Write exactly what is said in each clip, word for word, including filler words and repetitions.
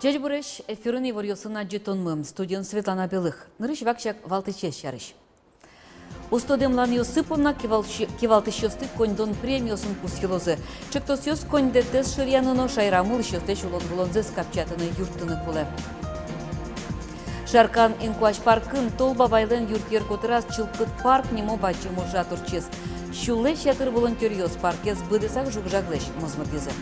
Ӟечбуресь! Эфирын иворъёсын адӟытонмы. Студиын Светлана Белых. Нырысь вакчияк валтӥсез сярысь. Усто дэмланъёссы понна кивалтӥсь-, кивалтӥсьёсты коньдон премиосын пусйылозы. Ӵектосъёс коньдэтэз шыръяны но шаерамы улӥсьёслэсь улон-вылонзэс капчиятыны юрттыны кулэ. Шаркан инкуазь паркын Тол Бабайлэн юртъер котыраз «Чылкыт парк» нимо бадӟым ужрад ортчиз. Сюлэсь ятыр волонтёръёс паркез быдэсак жуг-жаглэсь мозмытӥзы.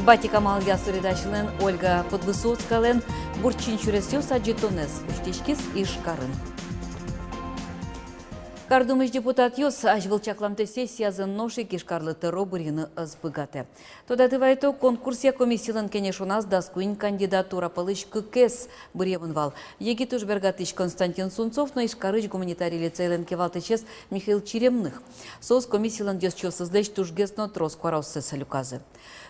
Батик амалъя суредасьлэн Ольга Подвысоцкаялэн «Бурчин сюресъёс» адӟытонэз усьтӥськиз Ижкарын. Кардумысь депутатъёс азьвыл чакламтэ сессиязы нош ик Ижкарлы тӧро бырйыны ӧз быгатэ. Тодады вайто, конкурсъя комиссилэн кенешоназ дас куинь кандидатура пӧлысь кыкез быръемын вал. Егит уж бергатӥсь Константин Сунцов но Ижкарысь гуманитарий лицейлэн кивалтӥсез Михаил Черемных. Соос комиссилэн ёзчиосызлэсь тужгес но трос куараоссэс люказы.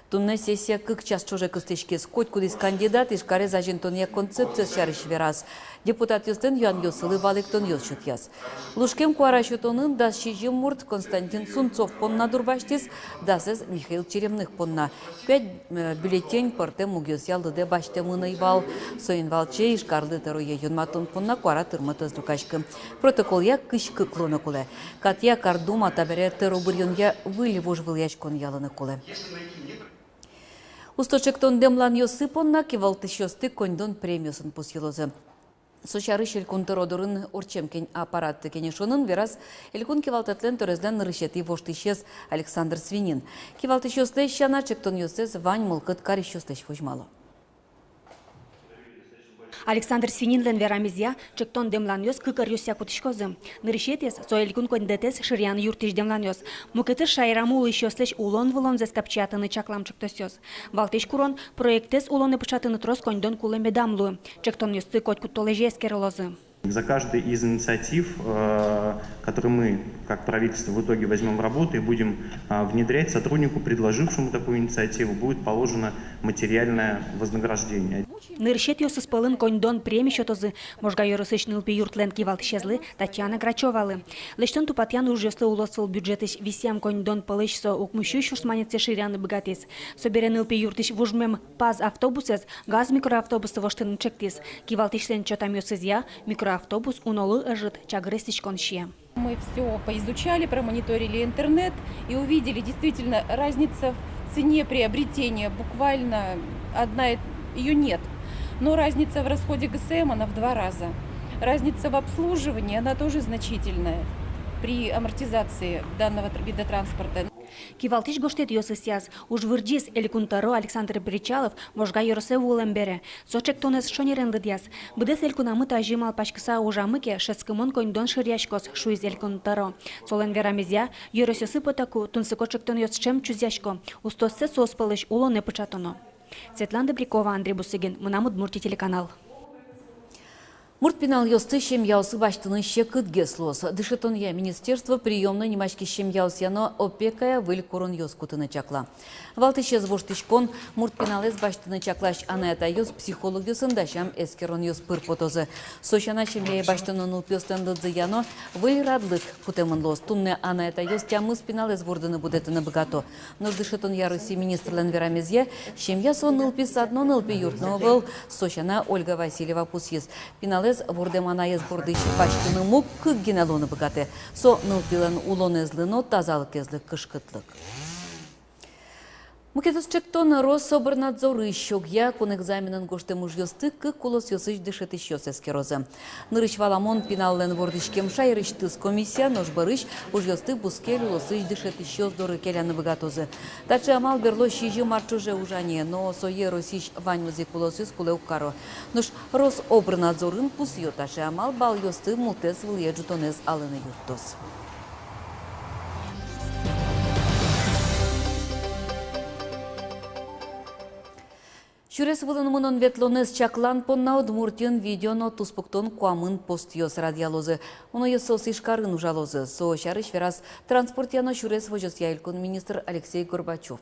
Туннэ сессия кык час ӵоже кыстӥськиз. Котькудӥз кандидат Ижкарез азинтонъя концепциез сярысь вераз, депутатъёслэн юанъёссылы валэктонъёс сётъяз. Лушкем куара сётонын дас сизьым мурт Константин Сунцов понна дурбасьтӥз, дасэз Михаил Черемных понна. Куать, э, бюллетень пӧртэм мугъёсъя лыдэ басьтэмын ӧй вал. Соин валче Ижкарлы тӧрое юнматон понна куара тырмыт ӧз люкаськы. Протоколъя кызь кык луыны кулэ. Катъя Кардума табере тӧро быръёнъя выль вожвылъяськон ялыны кулэ. Усто ӵектон дэмланъёссы понна кивалтӥсьёсты коньдон премиосын пусйылозы. Со сярысь Элькун тӧро дорын ортчем кень-, аппарат кенешонын вераз Элькун кивалтэтлэн тӧрезлэн нырысетӥ воштӥсез Александр Свинин. Кивалтӥсьёслэсь сяна, ӵектонъёссэс вань мылкыд карисьёслэсь возьмало. Александр Свининлэн верамезъя, ӵектон дэмланъёс кык ӧръёсъя кутӥськозы. Нырысетӥез — со Элькун коньдэтэз шыръяны юрттӥсь дэмланъёс. Мукетыз — шаерамы улӥсьёслэсь улон-вылонзэс капчиятыны чаклам ӵектосъёс. Валтӥсь курон — проектэз улонэ пыӵатыны трос коньдон кулэ медам луы. Ӵектонъёсты котькуд толэзе эскерылозы. За каждый из инициатив, э, который мы, как правительство, в итоге возьмём в работу и будем, а, внедрять, сотруднику, предложившему такую инициативу, будет положено материальное вознаграждение. Нырысетӥосыз пӧлын коньдон преми сётозы Можга ёросысь нылпи юртлэн кивалтӥсезлы Татьяна Грачёвалы. Лэсьтон-тупатъян ужъёслы улосвыл бюджетысь висъям коньдон пӧлысь со укмыссю сюрс манетсэ шыръяны быгатӥз. Собере нылпи юртысь вужмем ПАЗ автобусэз ГАЗ микроавтобусы воштыны ӵектӥз. Кивалтӥсьлэн чотамъёсызъя, микроавтобус унолы ӧжыт чагыр эстӥськон сие. Мы всё поизучали, промониторили интернет и увидели, действительно, разница в цене приобретения буквально одна, её нет. Но разница в расходе ГСМ, она в два раза. Разница в обслуживании, она тоже значительная при амортизации данного тр-, вида транспорта. Кивалтӥсь гожтэтъёсыз сяз, уж вырӟиз. Элькун тӧро Александр Бречалов Можга ёросэ вуылэм бере, со ӵектонэз шонерен лыдъяз. Быдэс элькунамы тазьы малпаськыса ужамы ке, шӧдскымон коньдон шыръяськоз, шуиз Элькун тӧро. Солэн верамезъя, ёросъёсы потыку тунсыко ӵектонъёс ӵем чузъясько, устоссэ соос пӧлысь улонэ пыӵатоно. Светлана Добрякова, Андрей Бусыгин, «Мынам Удмуртие» телеканал. Мурт пиналъёсты семьяосы басьтыны секытгес луоз. Дышетонъя министерство приёмной нимаськись семьяосъя но опекая выль куронъёс кутыны чакла. Валтӥсез воштӥськон — мурт пиналэз басьтыны чаклась анай-атайёс психологъёсын дасям эскеронъёс пыр потозы. Со сяна, семьяе басьтоно нылпиослэн лыдзыя но выль радлык кутэмын луоз. Туннэ анай-атайёс тямыс пиналэз вордыны-будэтыны быгато. Нош дышетонъя Россиысь министрлэн верамезъя, семья — со нылпи сад но нылпи юрт но ӧвӧл. Со сяна, Ольга Васильева пусйиз: пиналэз вордэм анаез бордысь басьтыны муг кык гинэ луыны быгатэ. Со нылпилэн улонэзлы но тазалыкезлы кышкытлык. Мукетыз ӵектон: Рособрнадзорысь огъя кун экзаменын гожтэм ужъёсты кык улосъёсысь дышетӥсьёс эскерозы. Нырысь валамон, пиналлэн вордӥськем шаерысьтыз комиссия, нош бӧрысь ужъёсты бускель улосысь дышетӥсьёс доры келяны быгатозы. Таӵе амал берло сизьым ар ӵоже ужа ни, но сое Россиысь ваньмыз ик улосъёс кулэ уг каро. Нош Рособрнадзорын пусъё: таӵе амал балъёсты мултэс вылэ ӝутонэз алыны юрттоз. Сюрес вылын мынон-ветлонэз чаклан понна Удмуртиын видео но туспуктон куамын постъёс радъялозы. Уноез соос Ижкарын ужалозы. Со сярысь вераз транспортъя но сюрес возёсъя элькун министр Алексей Горбачёв.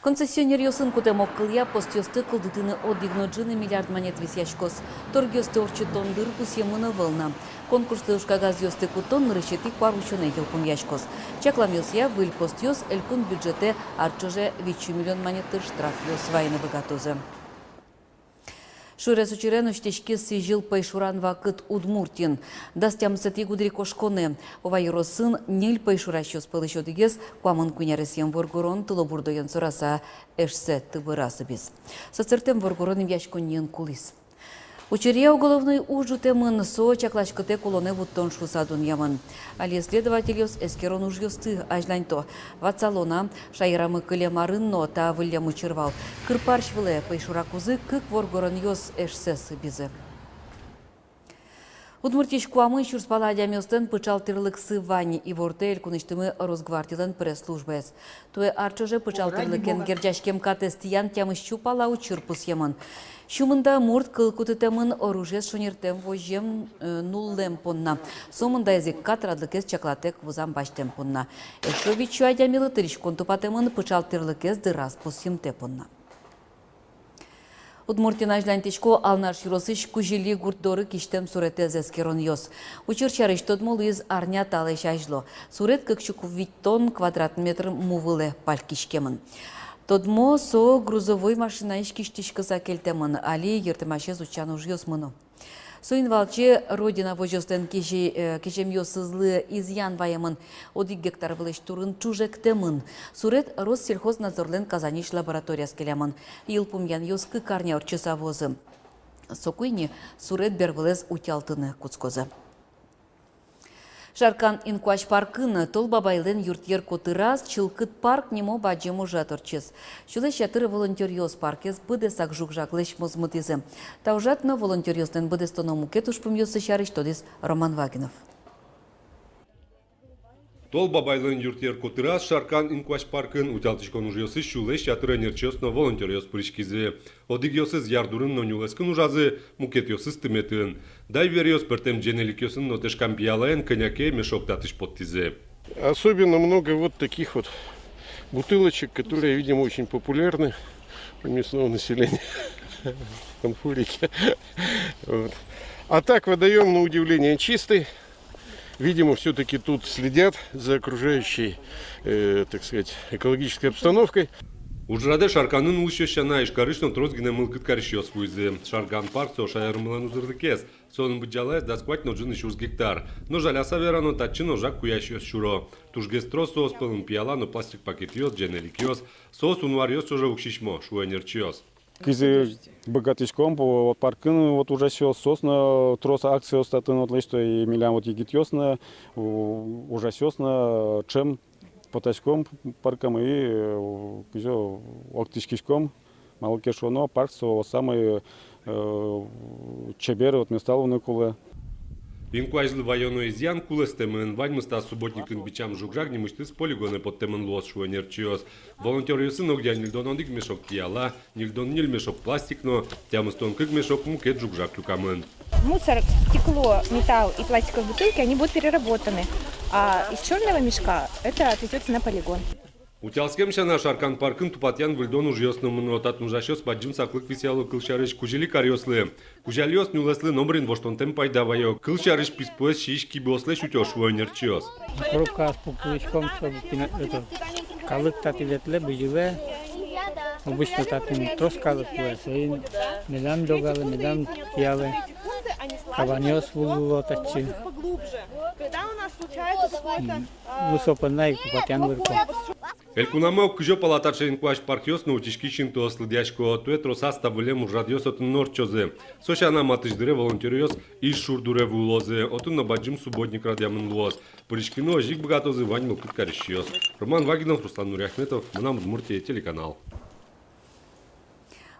Концессионеръёсын кутэм огкылъя постъёсты кылдытыны одӥг но ӝыны миллиард манет висъяськоз. Торгъёсты ортчытон дыр пусъемын ӧвӧл на. Конкурслы ужкагазъёсты кутон нырысетӥ куарусёнэ йылпумъяськоз. Чакламъёсъя, выль постъёс элькун бюджетэ ар ӵоже витьсю миллион манетлы штрафъёс вайыны быгатозы. Сюрес учырен усьтӥськиз сӥзьыл пӧйшуран вакыт Удмуртиын. Дас тямысэтӥ гудырикошконэ Ува ёросын ньыль пӧйшурасьёс пӧлысь одӥгез куамын куинь аресъем воргорон тылобурдоен сораса эшсэ тыбыра сыбиз. Со сэртэм воргорон эмъяськонниын кулӥз. Учыръя уголовной уж ӝутэмын, со чакласькытэк улонэ вуттон шуыса дунъямын. Али следовательёс эскерон ужъёсты азьланьто. Ватсалом на, шаерамы кылем арын но та выллем учыр вал. Кыр парсь вылэ пӧйшуракузы кык воргоронъёс эшсэ сыбизы. Удмуртиысь куамын сюрс пала адямиослэн пыӵал тӥрлыксы вань, ивортэ элькунысьтымы Росгвардилэн пресс-службаез. Туэ ар ӵоже пыӵал тӥрлыкен герӟаськем катэз тӥян тямыссю пала учыр пусъемын. Сю мында мурт кыл кутытэмын оружиез шонертэм возем, э, нуллэм понна. Со мындаез ик кат радлыкез чаклатэк вузам басьтэм понна. Эшшо витьсю адямилы тыриськон тупатэмын пыӵал тӥрлыкез дыраз пусйымтэ понна. Удмуртиын азьланьтӥсько Алнаш ёросысь Кузили гурт доры кисьтэм суретэз эскеронъёс. Учыр сярысь тодмо луиз арня талэсь азьло. Сурет кык сю витьтон квадрат метр му вылэ палькиськемын. Тодмо, со грузовой машинаысь кисьтӥськыса кельтэмын, али йыртэмасез утчан ужъёс мыно. Соин валче «Родина» возёслэн кизе-, э, киземъёсызлы изъян ваемын. Одӥг гектар вылысь турын ӵужектэмын. Сурет Россельхознадзорлэн Казаньысь лабораторияз келямын. Йылпумъянъёс кык арня ортчыса вуозы. Соку ини сурет бервылэз утялтыны кутскозы. Шаркан инкуазь паркын Тол Бабайлэн юртъер котыраз «Чылкыт парк» нимо бадӟым ужрад ортчиз. Сюлэсь ятыр волонтёръёс паркез быдэсак жуг-жаглэсь мозмытӥзы. Та ужрад но волонтёръёслэн быдэстоно мукет ужпумъёссы сярысь тодӥз Роман Вагинов. Тол Бабайлэн юртъер котыраз, Шаркан инкуазь паркын, утялтӥськон ужъёсы сюлэсь ятыр ӧнерчиос но волонтёръёс пыриськизы. Одӥгъёсыз ярдурын но нюлэскын ужазы, мукетъёсыз тыметын. Дайверъёс пӧртэм ӟенеликъёсын но тэшкам пиялаен кӧня ке мешок татысь поттӥзы. Особенно много вот таких вот бутылочек, которые, видимо, очень популярны у местного населения. Конфурики. Вот. А так водоём, на удивление, чистый. Видимо, всё-таки тут следят за окружающей, э, так сказать, экологической обстановкой. Ужрадэ Шарканын улӥсьёс сяна, Ижкарысь но трос гинэ мылкыд карисьёс вуизы. Шаркан парк — со шаермылэн узырлыкез. Солэн быдӟалаез дас куать но ӝыны сюрс гектар. Но жаляса верано, татчы но жаг куясьёс сюро. Тужгес трос соос пӧлын пияла но пластик пакетъёс, ӟенеликъёс. Соос унваръёс ӵоже уг сисьмо, шуо ӧнерчиос. Кызьы быгатӥськом, вот паркын вот ужасьёс, соос но трос акциос татын вот лэсьто, и милям вот егитъёс но, у-, ужасьёс но, ӵем потаськом паркамы и, э, кызьы октӥськиськом, малы ке шуоно, парк со самый, э, чебер вот места луыны кулэ. Инкуазьлы ваёно изъян кулэстэмын. Ваньмыз та субботникын бичам жуг-жаг нимысьтыз полигонэ поттэмын луоз, шуо ӧнерчиос. Волонтёръёсын огъя ньыльдон одӥг мешок пияла, ньыльдон ньыль мешок пластик но тямыстон кык мешок мукет жуг-жаг люкамын. Мусор, стекло, металл и пластиковые бутылки, они будут переработаны. А из чёрного мешка это отвезётся на полигон. Утялтскем сяна, Шаркан паркын тупатъян-выльдон ужъёс но мыно. Татын ужасьёс бадӟым саклык висъяло, кылсярысь, кузьыли каръёслы. Кузьылиос нюлэслы номырин воштонтэм пайда ваё. Кылсярысь, писпуэз сиись кибыослэсь утё, шуо ӧнерчиос. Коробкаос пуктӥськом, чтобы пина-, это, калык татӥ ветлэ, бызьылэ. Обычно татын трос калык вуэ, соин милям догалы, милям пиялы. Кабанъёс вуыло татчы. М, ну, со понна ик тупатъян вырко. Элькунамы ог кызё пала таӵе инкуазь паркъёс но утиськись интыос лыдъясько. Туэ тросаз та выллем ужрадъёс отын но ортчозы. Со сяна, матысь дыре волонтёръёс Иж шур дуре вуылозы. Отын но бадӟым субботник радъямын луоз. Пыриськыны озьы ик быгатозы вань мылкыд карисьёс. Роман Вагинов, Руслан Нуриахметов, «Мынам Удмуртие» телеканал.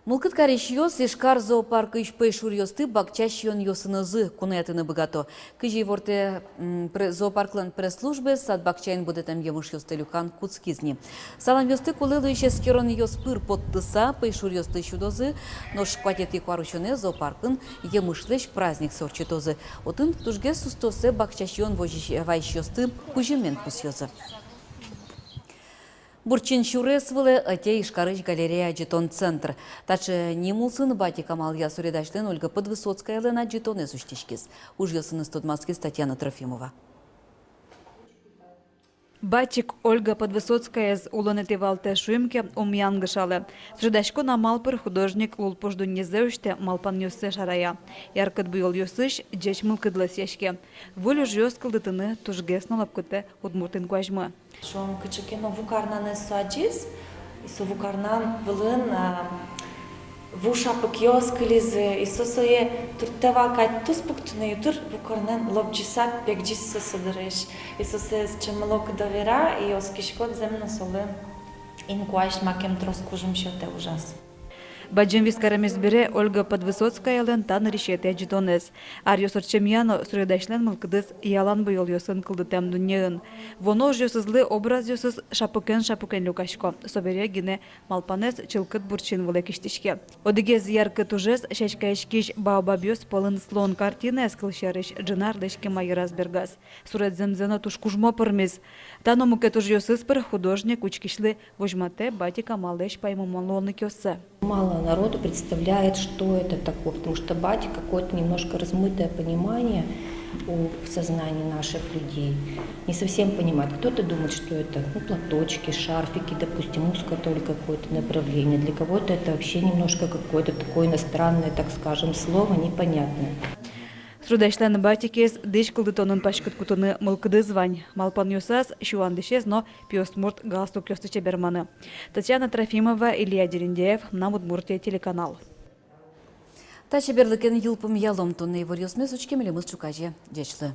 Мылкыд карисьёс Ижкар зоопаркысь пӧйшуръёсты бакча сиёнъёсынызы куноятыны быгато. Кызьы ивортэ, м, пре-, зоопарклэн пресс-службаез, сад-бакчаын будэтэм емышъёсты люкан кутскиз ни. Саламъёсты кулэ луись эскеронъёс пыр поттыса, пӧйшуръёсты сюдозы, нош куатетӥ куарусёнэ зоопаркын емышлэсь праздниксэ ортчытозы. Отын тужгес устоосэ бакча сиён возись-, вайисьёсты кузьымен пусъёзы. Бурчин сюрес вылэ ӧте Ижкарысь «Галерея» адӟытон центр. Таӵе ним улсын батик амалъя суредасьлэн Ольга Подвысоцкаялэн адӟытонэз усьтӥськиз. Ужъёсыныз тодматскиз Татьяна Трофимова. Батик Ольга Подвысоцкаез улонэтӥ валтэ, шуим ке, ум янгышалэ. Суредаськон амал пыр художник лулпуш дуннезэ усьтэ, малпанъёссэ шарая. Яркыт буёлъёсысь ӟеч мылкыд лэсьяське. Выль ужъёс кылдытыны тужгес но лапкытэ удмурт инкуазьмы. Шуом, кыӵе ке но ву карнанэз со адӟиз, и со ву карнан вылын, а, ву шапыкъёс кылизы, и со сое туртэ вал кадь туспуктыны, и югдур ву карнан лобӟыса пегӟиз со со дырысь. И со сое сыӵемыло кыдо вера, и оскиськод, зэм но, солы инкуазь макем трос кужым сётэ ужаз. Бадӟым вискарамез бере Ольга Подвысоцкаялэн та нырысетӥ адӟытонэз. Аръёс ортчемъя но суредасьлэн мылкыдыз ялан буёлъёсын кылдытэм дуннеын. Вуоно ужъёсызлы образъёсыз шапыкен-шапыкен люкасько. Собере гинэ малпанэз чылкыт буртчин вылэ кисьтӥське. Одӥгез яркыт ужез сяськаяськись баобабъёс пӧлын слон картинаез, кылсярысь, ӝыны арлэсь кема йыраз бергаз. Суред зэмзэ но туж кужмо пӧрмиз. Та но мукет ужъёсыз пыр художник учкисьлы возьматэ батик амаллэсь паймымон луонлыкъёссэ. Мало народу представляет, что это такое, потому что батик — какое-то немножко размытое понимание у, в сознании наших людей. Не совсем понимают. Кто-то думает, что это, ну, платочки, шарфики, допустим, узкое только какое-то направление. Для кого-то это вообще немножко какое-то такое иностранное, так скажем, слово, непонятное. Суредасьлэн батикез дӥсь кылдытонын паськыт кутыны мылкыдыз вань. Малпанъёсаз сюан дӥсез но пиосмурт галстукъёсты чеберманы. Татьяна Трофимова, Илья Дерендяев, «Мынам Удмуртие» телеканал. Та чеберлыкен йылпумъялом туннэ иворъёсмес. Учке милемыз ӵуказе. Ӟечлы.